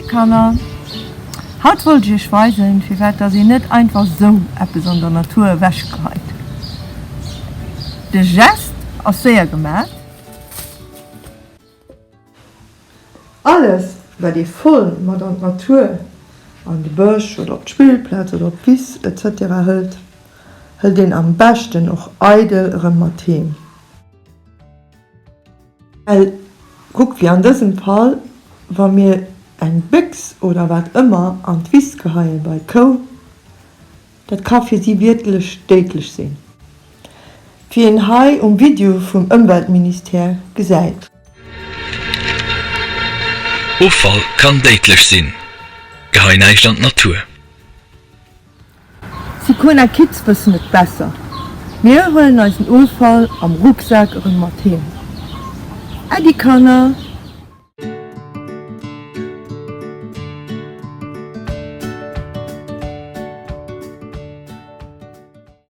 Kanner! Haut wollt ech iech weisen, firwat dass een net einfach sou eppes an der Natur ewech geheit. De Gest ass séier gemat. Alles wat ee voll mat an d'Natur, an de Bësch oder op d'Spillplaz oder op d'Wiss etc. Hëlt, hëlt een am beschten och eidel erëm mat heem. Well kuck, wéi an dësem Fall, wa mir eng Béchs oder wat ëmmer an d'Wiss geheie bei d'Kou, Dat ka fir si wierklech déidlech sinn, wéi een hei um Video vum Ëmweltministère gesäit. Offall kann déidlech sinn, Gehei näischt an d'Natur! Sicona Kids wëssen et besser, Mir huelen eisen Offall am Rucksak erëm mat heem. Äddi Kanner!